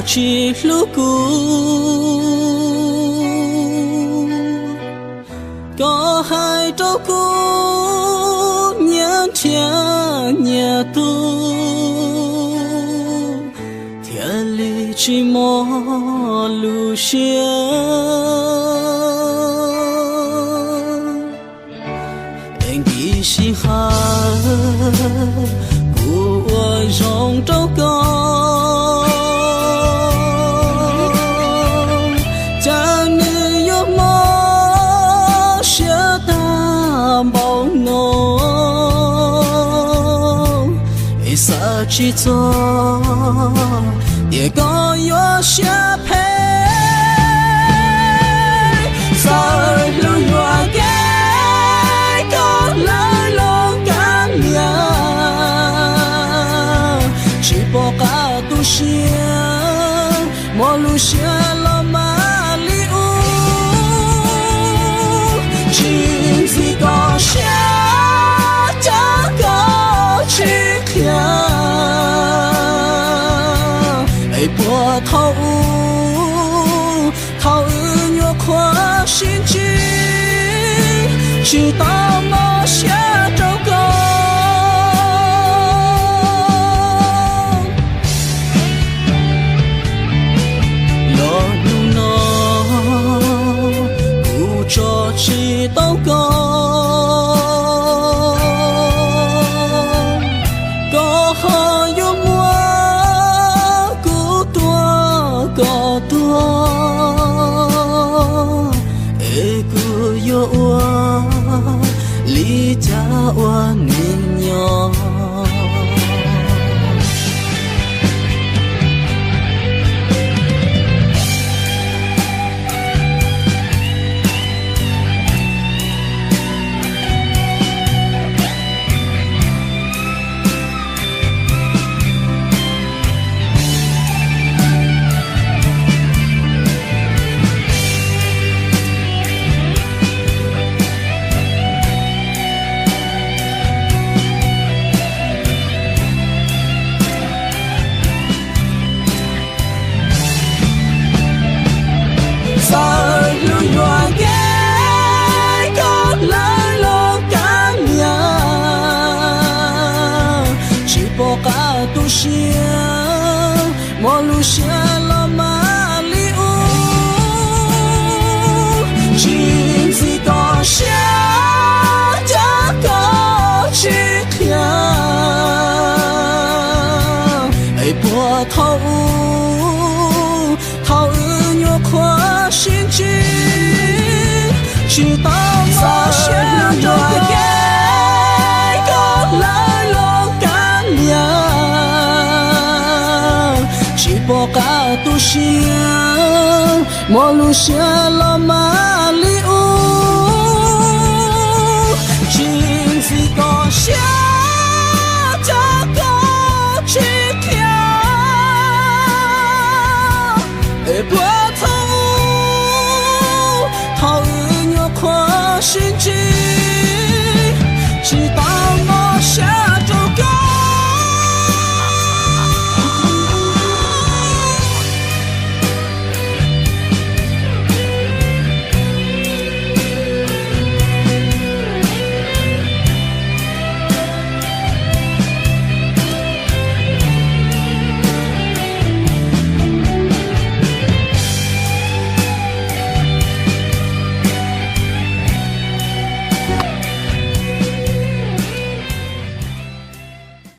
tsis hlub kuv. Koj hais rau kuv nyias nrhiav nyias tug, thiaj li tsis mob lub siab. Es nkim sij hawm kuv ua zoo rau koj, cas nws yuav mob siab tag npaum no. Es xav tsis txog tias koj yuav siab phem, txawj hlub yuam kev koj lawv los kab nias, tsis pom qab tu siab, muaj lub siab los mas li ub, tsis ntxim koj siab coj koj tsis qhia. Es puag thaum ub, thaum wb nyuam qhuav sib ntsib, tsis tau mob siab rau koj. Los hnub no kuv tso tsis tau koj, koj ho yuav muab kuv tua kom tuag, es kuv yuav ua li cas ua neeg nyob. Txawj hlub yuam kev koj lawv los kab nias, tsis pom qab tu siab, muaj lub siab los mas li ub, tsis ntxim koj siab coj koj tsis qhia. Es puag thaum ub, thaum wb nyuam qhuav sib ntsib, tsis tau mob siab rau kev koj lawv los kab nias, tsis pom qab tu siab, muaj lub siab los mas li ub, tsis ntxim koj siab